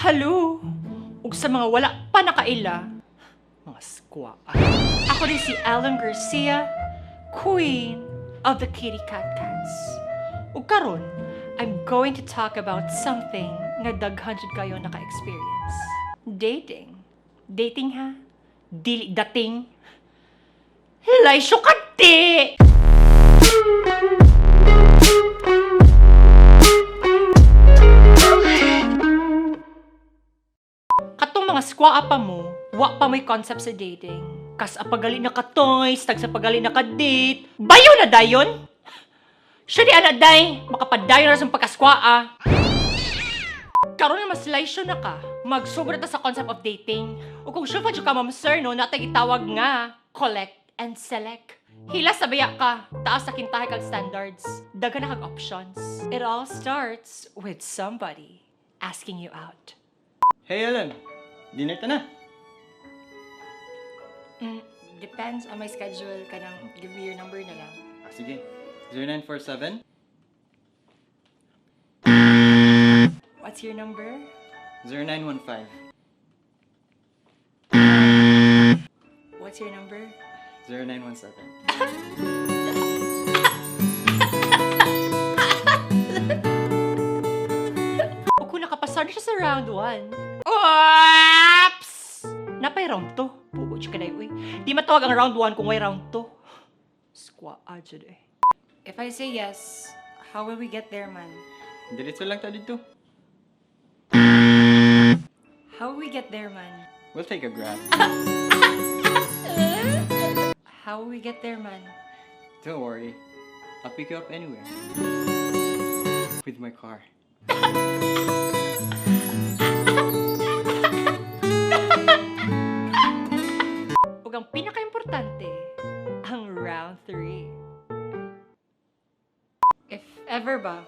Hello! Ug sa mga wala pa nakaila, mga squaw. Ako rin si Ellen Garcia, Queen of the Kitty Cat Cats. Ug karon, I'm going to talk about something nga daghan jud kayo naka-experience. Dating. Dating ha? Dili dating. Laysyo ka di! Katong mga squaw pa mo, wa pa may concept sa dating. Kas apagali na ka toys, tag sa pagali na ka date. Bayo na dayon! Siya di ana day, makapadayon na sa pagkaskwaa. Karon na mas laysyo na ka, magsugod ta sa concept of dating. O kung sure pa jud ka, ma'am sir, no, natay gitawag nga, collect and select. Hila sa baya ka, taas sa kintahay kag standards, daghan na kag options. It all starts with somebody asking you out. Hey Ellen, dinner ta na. Depends on my schedule. Kanang give me your number na lang. Ah, sige. 0947. What's your number? 0915. What's your number? 0917. O kung nakapasar na siya sa round 1. Oops! Napay round 2. Pugo ka na, uy. Di matawag ang round 1 kung may round 2. Squaw jud eh. If I say yes, how will we get there, man? Diretso lang ta dito. How will we get there, man? We'll take a Grab. How will we get there, man? Don't worry. I'll pick you up anywhere. With my car. Ug ang pinaka-importante, ang round 3. If ever ba,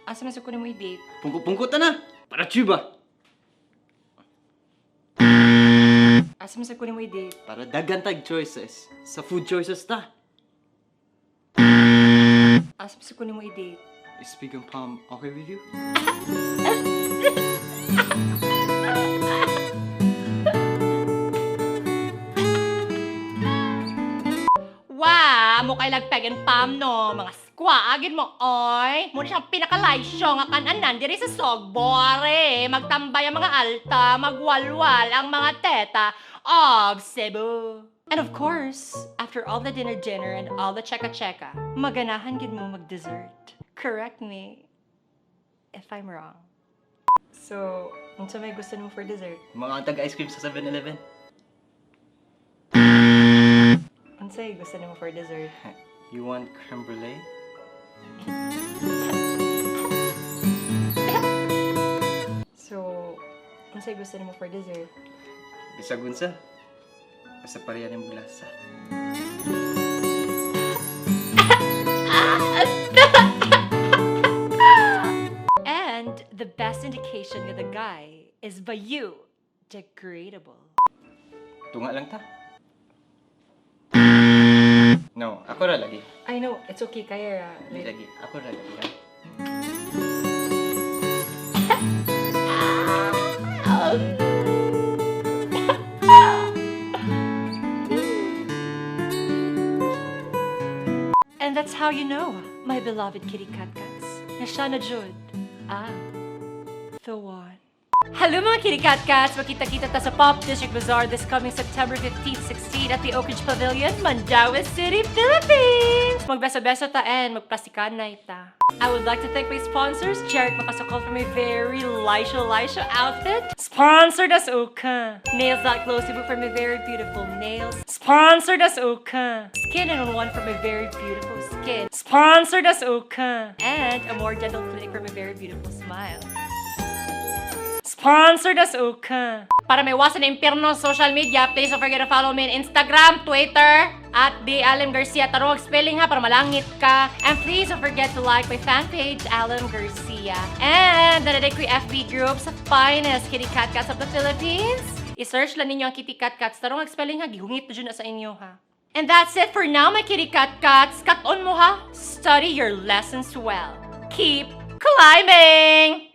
asa man sa kunin mo i-date? Pungko-pungko ta na! Para chuba! Asa man sa kunin mo i-date? Para daghan tag choices. Sa food choices ta. Asa man sa kunin mo i-date? Is Pig and Palm okay with you? Wa, mo kay lagpeg and pam no, mga squagin mo oy. Muna siyang pinakalaysyo nga kananan diri sa Sogbo are. Magtambay ang mga alta, magwalwal ang mga teta of Cebu. And of course, after all the dinner-dinner and all the cheka-cheka, maganahan gid mo mag-dessert. Correct me if I'm wrong. So, unsa may gusto nimo for dessert? Mga tag ice cream sa 7-Eleven. Unsay gusto nimo for dessert? You want creme brulee? So, unsay gusto nimo for dessert? Bisag unsa. Basta pareha ng lasa. And the best indication nga the guy is by you degradable. Tunga lang ta. No, ako ra lagi. I know, it's okay kaya ra. Di lagi. Ako ra lagi. Ha? And that's how you know, my beloved kitty cat cats, na siya na jud ang the one. Hello mga kitty cat cats! Magkita-kita ta sa Pop District Bazaar this coming September 15, 16 at the Oak Ridge Pavilion, Mandaue City, Philippines! Magbeso-beso ta and magplastikan na ita. I would like to thank my sponsors, Jeric Makasakol for my very Laisha Laisha outfit. Sponsored us Oka. Nails.Glow Cebu for my very beautiful nails. Sponsored us Oka. Skin and One for my very beautiful skin. Sponsored us Oka. And Amor Dental Clinic for my very beautiful smile. Sponsored us Oka. Para may iwasan na impyerno sa social media, please don't forget to follow me on Instagram, Twitter, at the Alem Garcia. Tarong spelling ha, para malangit ka. And please don't forget to like my fan page, Alem Garcia. And nanaday ko yung FB group sa finest kitty cat cats of the Philippines. I-search lang ninyo ang kitty cat cats. Tarong spelling ha, gihungit na dyan na sa inyo ha. And that's it for now, my kitty cat cats. Cut on mo ha. Study your lessons well. Keep climbing!